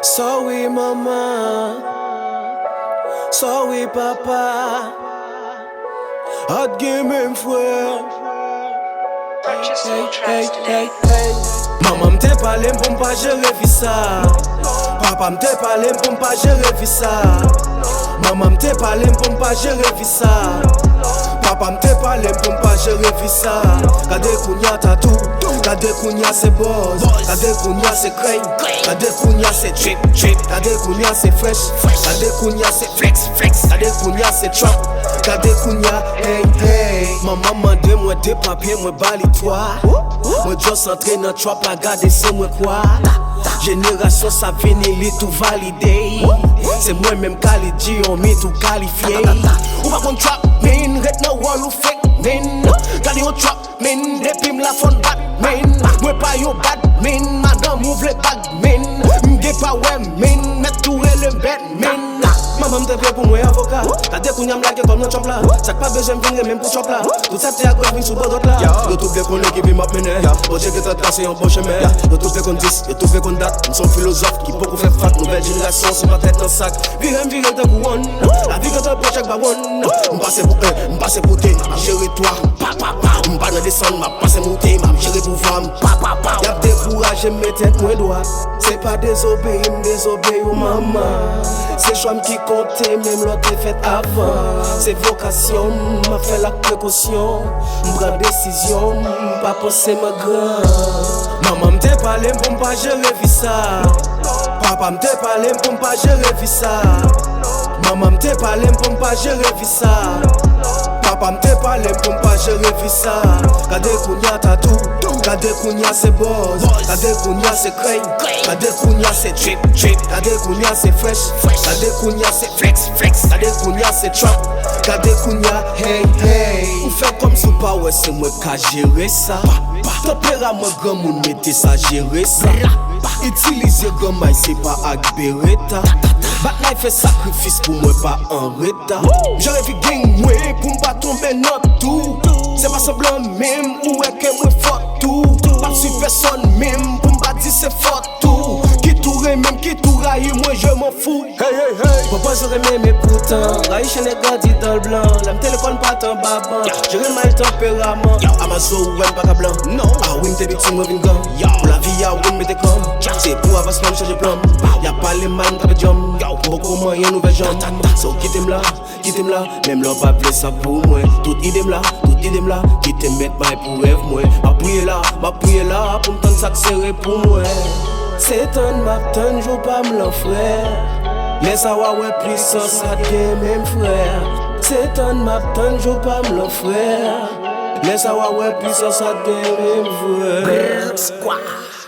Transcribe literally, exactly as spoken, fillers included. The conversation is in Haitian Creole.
Sorry manman, sorry papa. At gen menm frè. Hey, hey, hey, hey. Manman m te pale m pou m pa jere vi sa. Papa m te pale m pou m pa jere vi sa. Manman m te pale m pou m pa jere vi sa. Papa m te pale m pou m pa jere vi sa. Gade kounya tatou. Gade kounya se bòz. Gade kounya se krèy. Gade kounya se trip, trip. Gade kounya se fresh. Gade kounya se flex, flex. Gade kounya se trap. Gade kounya, hey, hey. Manman mande mwen de papye, mwen ba li twa. Mwen just antre nan trap la, gade se mwen kwa. Jenerasyon sa vini, li tou valide. Se mwen menm Khalid G, on mi tou kalifye. Ou pa konn trap, men, ret nan wòl ou fake, men. Gade yon trap, men, depi m la fòn bat, men. Mwen pa yon bad, men, madanm ou vle bag, men. M gen pawè, men, mèt tou rele m bèt, men. Manman m te vle pou mwen avoka. Gade kounya m lage kòm nan trap la. Sa k pa bezwen m vin renmen m pou trap la. Tout sa te ak vin sou bò dwat la. Yo tou vle konnen ki pi m ap mennen. Bondye gentan trase yon bon chemen. Yo tou vle konn dis, yo tou vle konn dat. M se yon filozòf ki poko fè fak. Nouvèl jenerasyon se pa tèt nan sak. Vire m vire tankou wonn. Lavi gentan pran chèk bawonn. M pase pou en, m pase pou de. M ap jere twa. Pa, pa, pa. M pa nan desann, m ap pase moute. M ap jere pouvwa m. Pa, pa, pa. Y ap dekouraje m, men tèt mwen dwat. Se pa dezobeyi m dezobeyi w manman. Se chwa m ki konte, menm lè w te fèt avan. Se vokasyon m, m ap fè l ak prekosyon. M pran desizyon m, m pa panse m an gran. Manman m te pale m pou m pa jere vi sa. Papa m te pale m pou m pa jere vi sa. Manman m te pale m pou m pa jere vi sa. Papa m te pale m pou m pa jere vi sa. Gade kounya tatou. Gade kounya se bòz. Gade kounya se krèy. Gade kounya se trip, trip. Gade kounya se fresh. Gade kounya se flex, flex. Gade kounya se trap. Gade kounya, hey, hey. Ou fè kòmsi w pa wè se mwen k ka jere sa. Tanperaman granmoun mete sa jere sa. Itilize granmay se pa ak bereta. Bat lay fè sakrifis pou mwen pa an reta. M jere vi gang mwen pou m pa tonbe nan tou. Se pa sanblan menm ou wè ke mwen fò tou. M ap swiv pèsòn menm pou m pa di se fòt tou. Ki tou renmen m, ki tou rayi mwen, je m'en fous. Hey, hey, hey. Papa yo renmen men poutan rayi chen nèg grandi dan l blan. Lè m te lekòl m pa t anba ban. Jere may tanperaman. Amazo ou wè m pa ka blan. Non. A wi m te piti mwen vin gran. Pou lavi a wi m mete kan. Se pou avansman m chanje plan. Y ap pale mal m tape djanm. Poko manyen nouvèl janm. So kite m la, kite m la. Menm lè w pa vle sa pou mwen. Tout ide m la, tout ide m la. Kite m met may pou rèv mwen. M ap priye la, m ap priye la pou m tann sa k sere pou mwen. Se tann m ap tann jou pa m lan frè. Lè sa w a wè pwisans sa t gen menm frè. Se tann m ap tann jou pa m lan frè. Lè sa w a wè pwisans sa t gen menm frè.